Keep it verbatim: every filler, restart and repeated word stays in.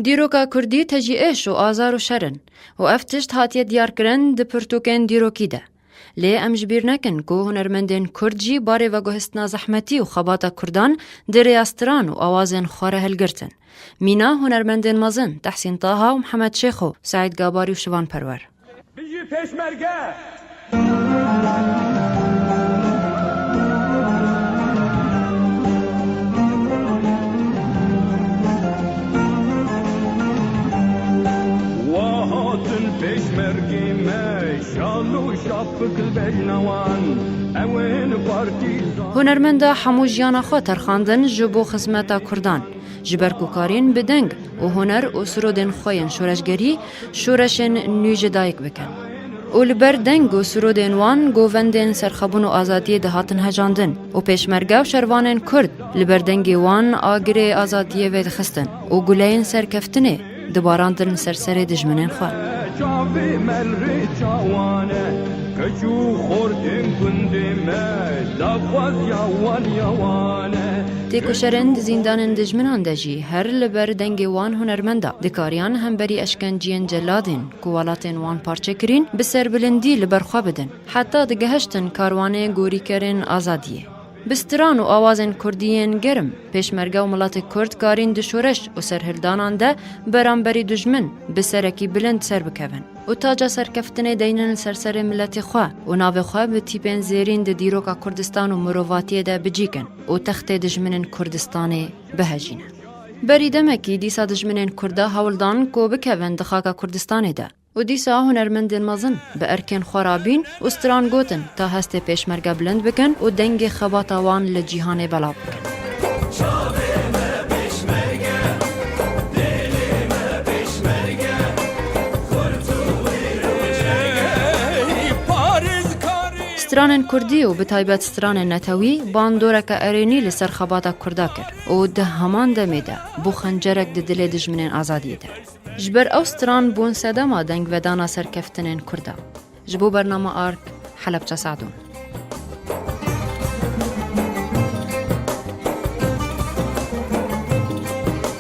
Dîroka Kurdî tejî êş û azar û şer in û ev tişt hatiye diyarkirin di pirtûkên dîrokî de. Lê em ji bîr nekin ku hunermendên Kurd jî barê veguhistina zehmetî û xebata Kurdan di rêya stran û awazên xwe re hilgirtin. Mîna hunermendên mezin Tehsîn Taha û Mihemed Şêxo, Seîd Gabarî û Şivan Perwer. Bijî pêşmerge! Wa hatin pêşmergê me, şal û şapik li beyna wan, ew ên partîzan. Hunermenda hemû jiyana xwe terxandin ji bo xizmeta Kurdan, ji ber ku karîn bi deng û huner û sirodên xwe yên şoreşgerî şoreşên nû ji dayik bikin. Û li ber deng û sirodên wan govendên serxebûn û azadiyê dihatin hejandin û pêşmerge û şervanên Kurd li ber dengê wan agirê azadiyê vedixistin û guleyên serkeftinê dibarandin ser serê dijminên xwe. Çavê me li rê çawan e, keç û xortên gundê me, daxwaziya wan ya wan e. Têkoşerên di zîndanên dijminan de jî her li ber dengê wan hunermenda dikariyan hemberî eşkenciyên celadên ku welatên wan parçe kirîn, bi serbilindî li ber xwe bidin, heta digehiştin karwanê gorîkerên azadiyê. Bi stran û awazên kurdî yên germ, pêşmerge û miletê Kurd karîn di şoreş û serhildanan de beramberî dijmin bi serekî bilind ser bikevin û taca serkeftinê deynin li ser serê miletê xwe û navê xwe bi tîpên zêrîn di dîroka Kurdistan û mirovatiyê de bicîkin û textê dijminên Kurdistanê bihejînin. Berî demekî dîsa dijminên Kurda hewl dan ku bikevin di xaka Kurdistanê de. Û dîsa hunermendên mezin bi erkên xwe rabîn û stran gotin ta hestê pêşmerge bilind bikin û dengê xebata wan li cîhanê belav bikin. Stranên kurdî û bi taybet stranên netewî bandoreke erênî li ser xebata kurda kir û di heman demê de bû xencerek di dilê dijminên azadiyê de. Ji ber ew stran bûn sedema dengvedana serkeftinên Kurda. Ji bo bernama Ark, Helebçe Sadûn.